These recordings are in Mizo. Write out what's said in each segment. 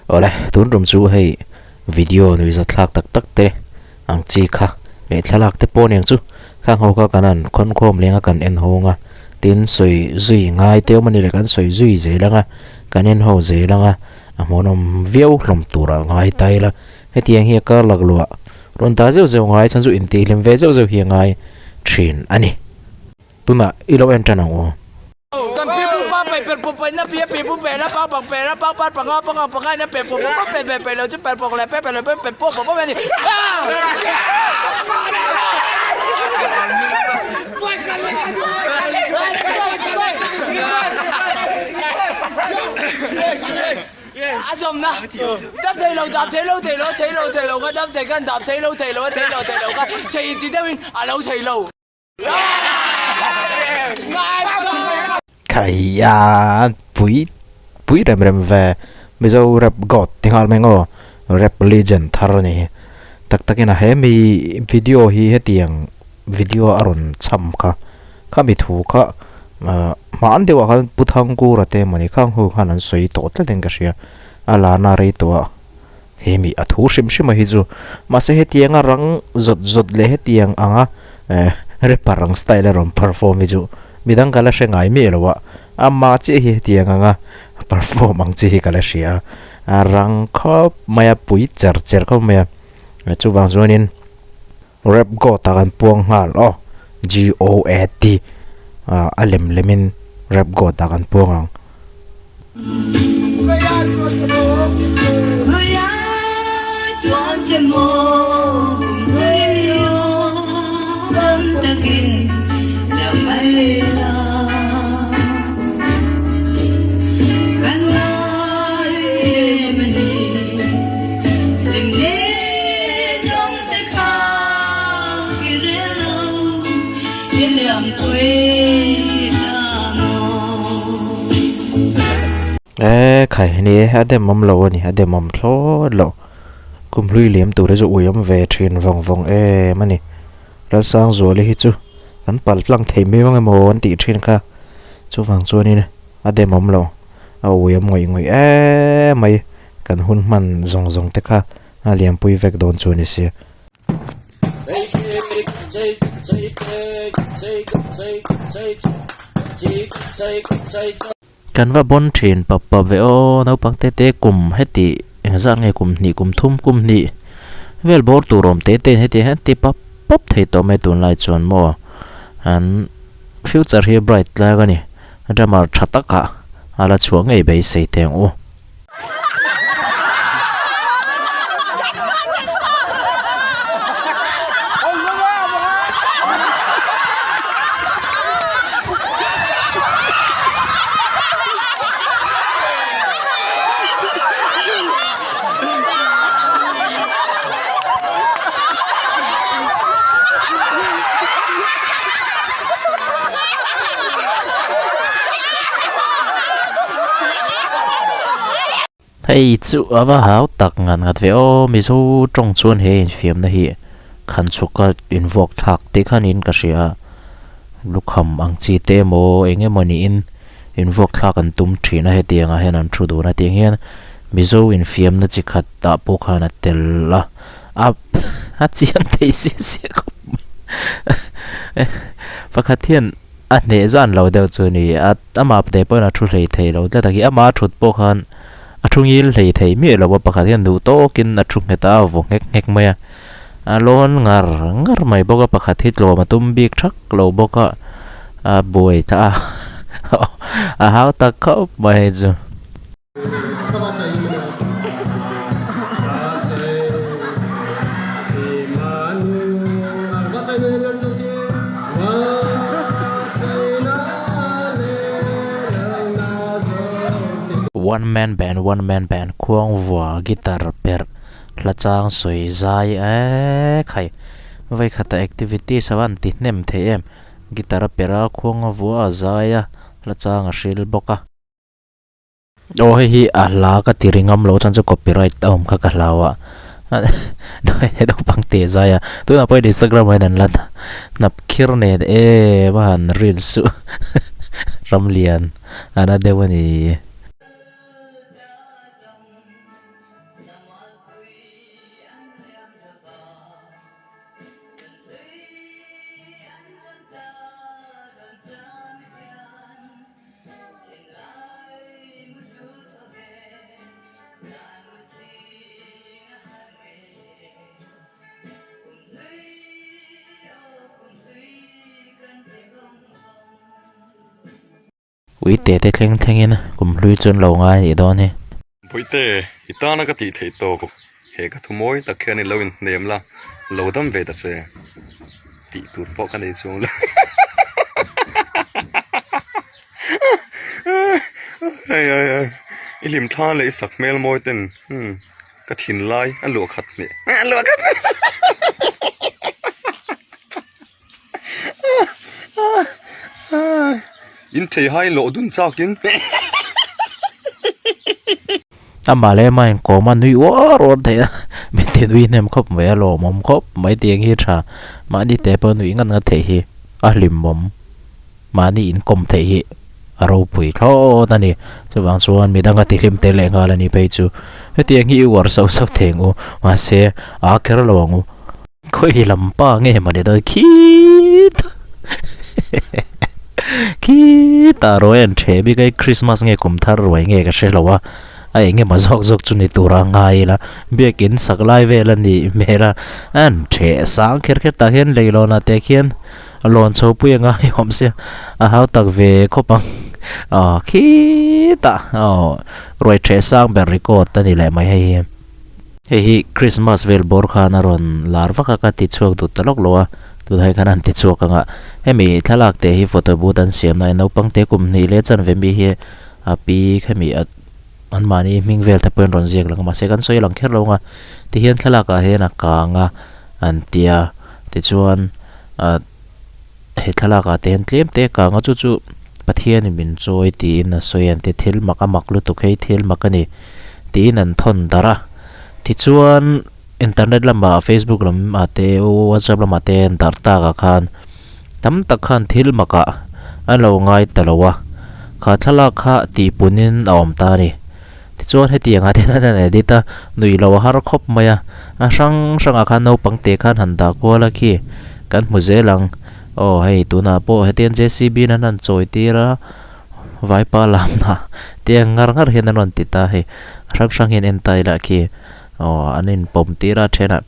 Awle, tun tum chu hei video nuihzat thlak tak tak te ang chi kha leh thlalak te pawh aniang chu khang ho kha kan han khawnkhawm leng a kan en hawng a, tin sawi zui ngai te awm a ni leh kan sawi zui zel ang a, kan en ho zel ang a, a hmuhnawm viau hlawm tur a ngai ta ila hetiang hi a kar lak luah rawn dah zeuh zeuh ngai chhan chu intihhlim ve zeuh zeuh hi a ngai thin a ni. Tunah i lo en tan ang u. Kan pi pu pa pe per pu pe na pi pi pu pe la pa bang pe la pa pa panga panga panga na pe pu pu pe ve pe lo chu per pok le pe pe lo pe pe po po po ni. A zawm na dap thei lo dap thei lo thei lo thei lo thei lo ka dap thei kan dap thei lo thei lo thei lo thei lo ka thei in ti deuh in a lo thei lo. Khaia pui pui rem rem ve Mizo rap god ti nghal mai ngaw rap legend thar a ni hi tak takin a he mi video hi hetiang video a rawn cham kha khami thu kha ah hmaan deuhah khan Pu Thangkura te mawni khang ho khan an sawi tawh tlat in ka hria a larna rei tawh a. He mi a thu hrim hrim a hi chu mahse hetianga rang zawt zawt leh hetiang anga eh rapper ang style a rawn perform hi chu midang ka la hre ngai miah lo a, amah chiah hi hetiang anga perform ang chi hi ka la hria a, a rang khawp mai a pui cher cher khawp mai a, chuvang chuanin rap god ah kan puang nghal aw G_O_A_T ah a lem lemin rap god ah kan puang ang. E khai ni e a dem awm lo a ni a dem awm thlawt loh kum hlui liam tur hi chu ui awm ve thin vawng vawng em a ni Lalsangzuali hi chu kan pal tlang thei miau ang emaw an tih thin kha chuvang chuanin a dem awm lo a ui awm ngawih ngawih em mai kan hun hman zawng zawng te kha a liampui vek dawn chu a ni sia. Kan va bawn thin pap pap ve aw naupang te te kum heti engzat nge kum hnih kum thum kum hnih vel bawr tur awm te te in heti hian ti pap pap thei tawh mai tunlai chuan maw an future hi bright tlak a ni drummer tha takah a la chhuah ngei beisei teh ang u. Hei chu a va hau tak ngat ngat ve aw Mizo tawng chuan he infiamna hi khan chhuka invuak thlak tih khan in ka hria a lukham ang chi te emaw eng emaw niin invuak thlak an tum thin a hetiang ah hian an thu dun a tiang hian Mizo infiamna chi khat ah pawh khan a tel a a a chiang thei siah siah khawp mai pakhat hian a hneh zan lo deuh chu a ni a amah te pawhin a thu hlei thei lo tlat a khi amah a thut pawh khan a thu ngil hlei thei miah lo a pakhat hian duh tawkin a thu nghet a a vaw nghek nghek mai a a lawn ngar ngar mai bawk a pakhat hi tlawm a tum bik thak lo bawk a a buai ta a a hau tak khawp mai hei chu. One man band one man band khuang vua guitar perh hla chang sawi zai eee khai vawikhatah activities a van ti hnem thei em guitar a perh a khuang a vua a zai a hla chang a hril bawk a. Aw hei hi a hla ka ti ri ngam lo chuan chu copyright a awm kha ka hlau a naupang te zai a tunah pawh hian instagram ah hian an la hnap khir nen em a han reels chu ramlian a na deuh a ni. Ui te te thleng thlengin kum hlui chu an lo ngai anih dawn hi. Bawihte, i tana ka tih theih tawk he ka thu mawi tak hian i lo inhnem la, lo dam ve ta che tih tur pawh ka nei chuang lo. I hlim thla leh i sak hmel mawi ten ka thinlai a luah khat hneh. In thei hai loh dun chak in. Amah leh amah inkawm a nui uar uar thei a, min ti nui hnem khawp mai a lawmawm khawp mai tiang hi tha. Mahni te pawh nui ngat ngat theih hi a hlimawm, mahni inkawm theih hi a ropui thlawt a ni. Chuvang chuan midang a tihlim tel leh nghal a ni phei chu. Hetiang hi i uar sauh sauh thei ang u, mahse aa kher lo ang u. Khawi lam pa nge mawni dawn khita khita ruai an ṭheh bik a Christmas nge kum thar ruai nge ka hre lo a a eng emaw zawk zawk chu ni tur a ngai ila biakin sak lai vel a nih hmel a an ṭheh sang kher kher tah hian leilawnah te khian lawn chho pui a ngai awm sia a hau tak ve khawp ang aw khitah aw ruai ṭheh sang ber record a ni leh mai hei hi. Hei hi Christmas vel bawr khan a rawn lar vak a, ka ti chhuak duh ta lawk lo a, tunah hian khan an ti chhuak ang a. Hemi thlalak te hi photo booth an siam na a, naupang te kum hnih leh chanve mi hi a pi khemi a anmahni hming vel te pawhin rawn ziak lang a, mahse kan sawi lang kher lo ang a. Tihian thlalak ah hian a kang a an tia, tichuan ah he thlalak ah te hian tlem te a kang a, chu chu Pathianin min chawi tiin a sawi a, an ti thil mak a mak lutuk hei thil mak a ni. Tiin an thawn darh a. Tichuan internet lamah Facebook lamah te WhatsApp lamah te an darh tak ah khan tam tak khan thil makah an lo ngai ta lo a. Kha thlalak kha tihpunin a awm ta a ni. Tichuan hetiang ah te hian an edit a, nuih loh a har khawp mai a. A hrang hrangah khan naupang te khan han dah kual a khi kan hmu zel ang. Aw hei tunah pawh hetiang JCB in an han chawi tir a. Vaipa lamna te ang ngar ngar hian an rawn ti ta hei hrang hrang hian en ta ila khi aw an inpawm tir a thenah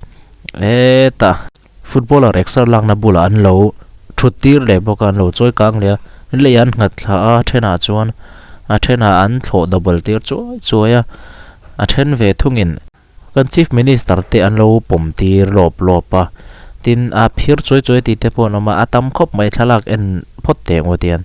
hetah footballer exer lakna bulah an lo thut tir leh bawk a an lo chawi kang leh a lei an nghat thla a thenah chuan a thenah an thlawh double tir chuai chuai a a then ve thungin. Kan Chief Minister te an lo pawm tir lawp lawp a, tin a phir chuai chuai tih te pawh an awm a, a tam khawp mai thlalak en phawt teh ngawt hian.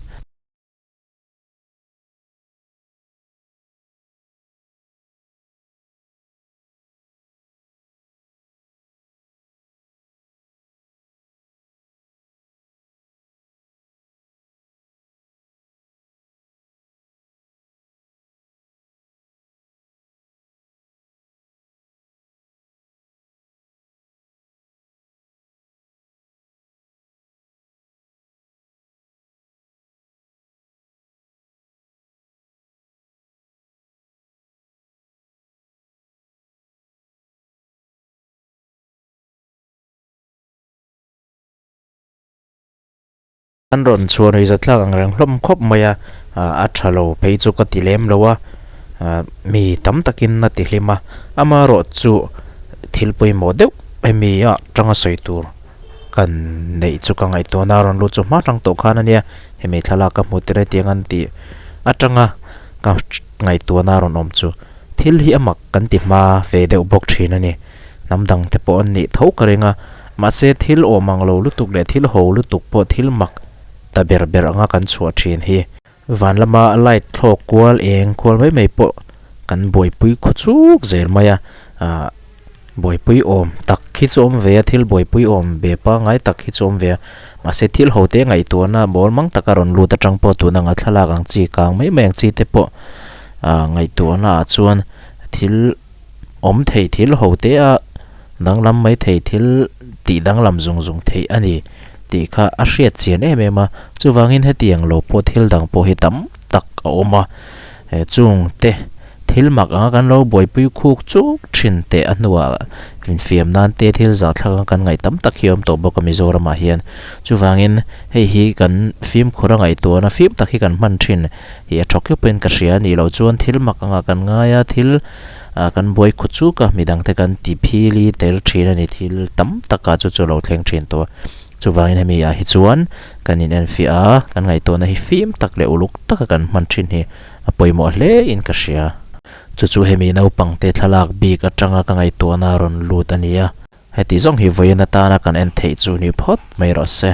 An rawn chhuan ri zathlak ang reng hlawm khawp mai a, a tha lo phei chu ka ti lem lo a, mi tam takin a ti hlim a, amaherawh chu thil pawimawh deuh hemi ah tanga sawi tur kan neih chu ka ngaihtuah na a rawn lut chu hma tang tawh khan a nia, hemi thlalak ka hmu tir hetiang an tih atanga ka ngaihtuah na a rawn awm chu thil hi a mak kan ti hma ve deuh bawk thin a ni. Hnam dang te pawh an nih tho ka ring a, mahse thil awm ang lo lutuk leh thil ho lutuk pawh thil mak ta ber ber anga kan chhuah thin hi. Van lama light thlawk kual eng kual mai mai pawh kan buaipui khaw chuk zel mai a, ah buaipui awm tak hi chu awm ve a, thil buaipui awm ve pangngai tak hi chu awm ve a, mahse thil ho te ngaihtuahna mawl mang taka rawn lut atang pawh tun anga thlalak ang chi kang mai mai ang chi te pawh ah ngaihtuahna ah chuan thil awm thei thil ho te a danglam mai thei thil tih danglam zung zung theih a ni tih kha a hriat chian em em a, chuvangin hetiang lo pawh thil dang pawh hi tam tak a awm a, he chung te thil mak anga kan lo buaipui khuk chuk thin teh a hnuah infiam nan te thil zahthlak anga kan ngaih tam tak hi a awm tawh bawk a Mizoramah hian, chuvangin hei hi kan fimkhur a ngaihtuahna fim tak hi kan hman thin hi a tha khawpin ka hria a nih loh chuan thil mak anga kan ngai a thil. Kan buai khaw chuk a, midangte kan ti phili tel thin a ni, thil tam takah chu chu a lo thleng thin tawh a. Chuvangin hemi ah hi chuan kan in enfiah a, kan ngaihtuahna hi fim tak leh uluk taka kan hman thin hi a pawimawh hle in ka hria. Chu chu hemi naupangte thlalak bik atanga ka ngaihtuahna a rawn lut a ni a, heti zawng hi vawiin atana kan en theih chu ni phawt mai rawh se.